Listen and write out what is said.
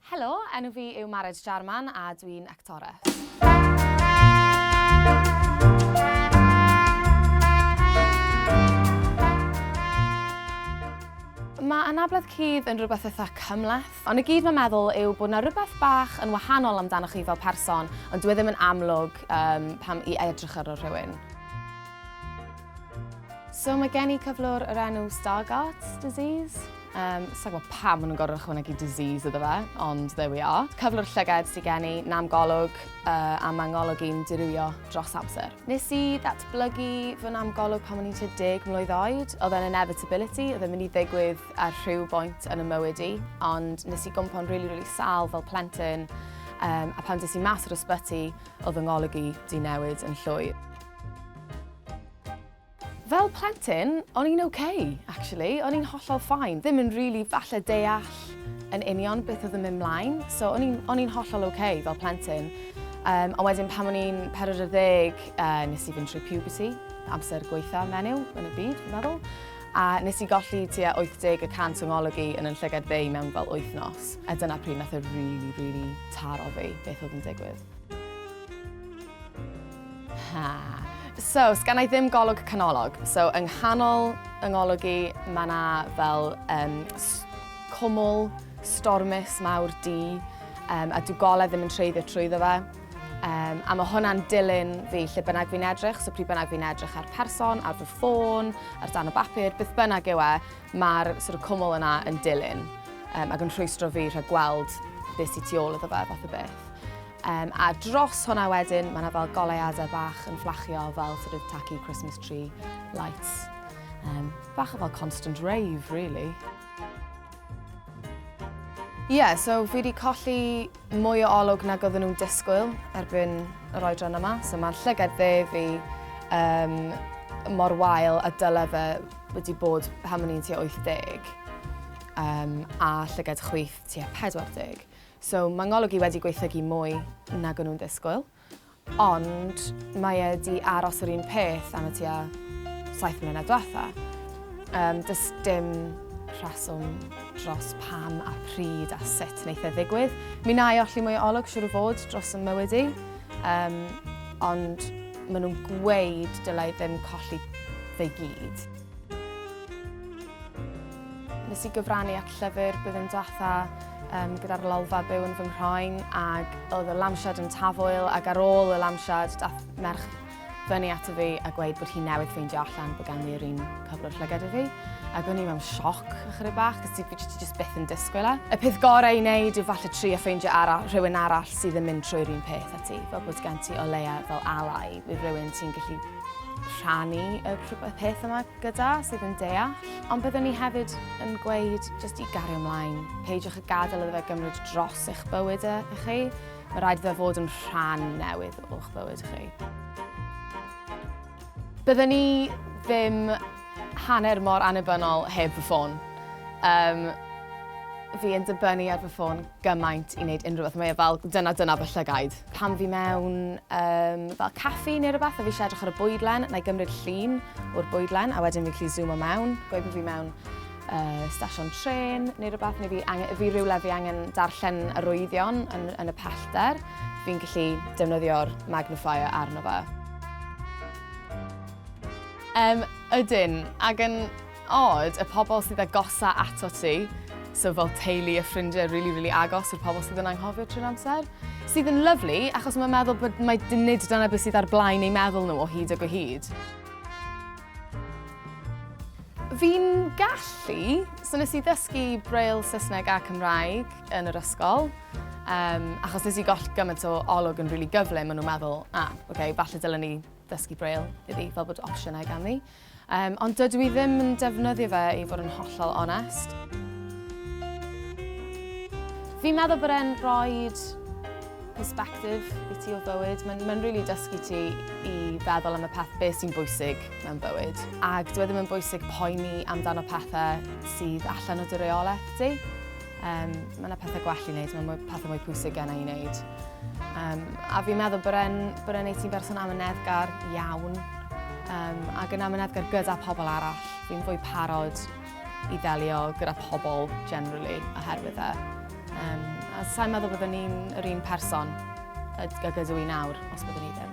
Helo, enw fi yw Mared Jarman a dwi'n actores. Mae anabledd cudd yn rhywbeth eitha cymhleth, ond i gyd mae'n meddwl yw bod 'na rhywbeth bach yn wahanol amdanoch chi fel person, ond dyw e ddim yn amlwg um, pam i edrych ar rhywun. So mae gen i cyflwr yr enw Stargardt's disease. Um, Sa'n gwybod pam maen nhw'n gorfod ychwanegu disease iddo fe, ond there we are. Cyflwr llygad sydd gen i, nam golwg, uh, a mae ngolwg i'n dirywio dros amser. Nes i ddatblygu fy nam golwg pan o'n i'n tua 10 mlwydd oed. Oedd e'n inevitability, oedd e'n mynd i ddigwydd ar rhyw boint yn y mywyd i, ond nes i gwmpo'n really, really sâl fel plentyn, um, a pan des i mas o'r ysbyty, oedd fy ngolwg i di newid yn llwyr. Fel plentyn, o'n i'n ok, actually. O'n i'n hollol fine. Ddim yn really falle deall yn union beth oedd yn mynd mlaen. So o'n i'n hollol ok fel plentyn. Um, ond wedyn pan o'n i'n 40, uh, nes i fynd trwy puberty, amser gweitha menyw yn y byd, fi'n meddwl. A nes i golli tua 80 y cant o ngolwg i yn yn llygad dde mewn fel wythnos. A dyna pryd nath e really, really taro fi beth oedd yn digwydd. Ha. So, sgan i ddim golwg canolog. So, yng nghanol yng ngolwg i, mae yna fel um, cwmwl stormus mawr du, um, a dyw golau ddim yn treiddio trwyddo fe. Um, a mae hwnna'n dilyn fi lle bynnag fi'n edrych, so pryd bynnag fi'n edrych ar person, ar fy ffôn, ar dan o bapur, beth bynnag yw e, mae'r sort of cwmwl yna yn dilyn um, ac yn rhwystro fi rhag gweld beth sy'n tu ôl iddo fe, fath o beth. Um, a dros hwnna wedyn, mae yna fel goleuadau bach yn fflachio fel sort of tacky Christmas tree lights. Um, bach o fel constant rave, really. Ie, yeah, so fi wedi colli mwy o olwg nag oedden nhw'n disgwyl erbyn yr oedran yma. So mae'r llygad dde fi um, mor wael a dyle fe wedi bod pan o'n i'n tua 80 um, a llygad chwith tua 40. So mae ngolwg i wedi gwaethygu mwy nag o'n nhw'n ddisgwyl, ond mae e 'di aros yr un peth am y tua 7 mlynedd diwetha. Um, does dim rheswm dros pam a pryd a sut wneith e ddigwydd. Mi na i olli mwy o olwg, siwr o fod, dros y mywyd i. Um, ond maen nhw'n gweud dylai ddim colli fe gyd. Nes i gyfrannu at llyfr blwyddyn diwetha um, gyda'r lolfa byw yn fy nghroen ac oedd y lamsiad yn tafwyl ac ar ôl y lamsiad dath merch fyny ato fi a gweud bod hi newydd ffeindio allan bod ganddi yr un cyflwr llygad i fi. Ac o'n i mewn sioc ychydig bach, cos ti, ti just byth yn disgwyl e. Y peth gorau i wneud yw falle trio ffeindio arall, rhywun arall sydd yn mynd trwy'r un peth â ti, fel bod gen ti o leia fel ally i rhywun ti'n gallu rhannu y peth yma gyda sydd yn deall. Ond byddwn ni hefyd yn gweud jyst i gario ymlaen. Peidiwch â gadael iddo fe gymryd dros eich bywyd e, chi. Mae rhaid iddo fod yn rhan newydd o'ch bywyd chi. Byddwn ni ddim hanner mor annibynnol heb fy ffôn. Um, fi yn dibynnu ar fy ffôn gymaint i wneud unrhyw beth. Mae e fel, dyna dyna fy llygaid. Pan fi mewn um, fel caffi neu rhywbeth a fi eisiau edrych ar y bwydlen, na i gymryd llun o'r bwydlen a wedyn fi'n gallu zoomo mewn. Gweud bod fi mewn uh, stasiwn trên neu rhywbeth, neu fi, angen, fi rhywle fi angen darllen arwyddion yn, yn y pellter, fi'n gallu defnyddio'r magnifier arno fe. Um, ydyn, ac yn Odd, y pobl sydd agosa ato ti, so fel teulu a ffrindiau really, really agos yw'r pobl sydd yn anghofio trwy'r amser. Sydd yn lyflu, achos mae'n meddwl bod mae nid dyna beth sydd ar blaen eu meddwl nhw o hyd ac o hyd. Fi'n gallu, so nes i ddysgu Braille, Saesneg a Cymraeg yn yr ysgol, um, achos nes i goll gymaint o olwg yn rili really gyflym, maen nhw'n meddwl, ah, oce, okay, falle dylen ni ddysgu Braille iddi, fel bod opsiynau ganddi. Um, ond dydw i ddim yn defnyddio fe i fod yn hollol onest. Fi'n meddwl bod e'n rhoi perspective i ti o fywyd. Mae'n mae really dysgu ti i feddwl am y peth beth sy'n bwysig mewn bywyd. Ac dyw e ddim yn bwysig poeni amdano pethau sydd allan o dy reolaeth ti. Um, mae yna pethau gwell i wneud, mae mwy, pethau mwy pwysig gen i wneud. Um, a fi'n meddwl bod e'n bod e'n neud ti'n berson amyneddgar iawn um, ac yn amyneddgar gyda pobl arall. Fi'n fwy parod i ddelio gyda pobl generally oherwydd e. Um, A sa'n meddwl byddwn ni'n yr un person ag ydw i nawr, os byddwn i ddim.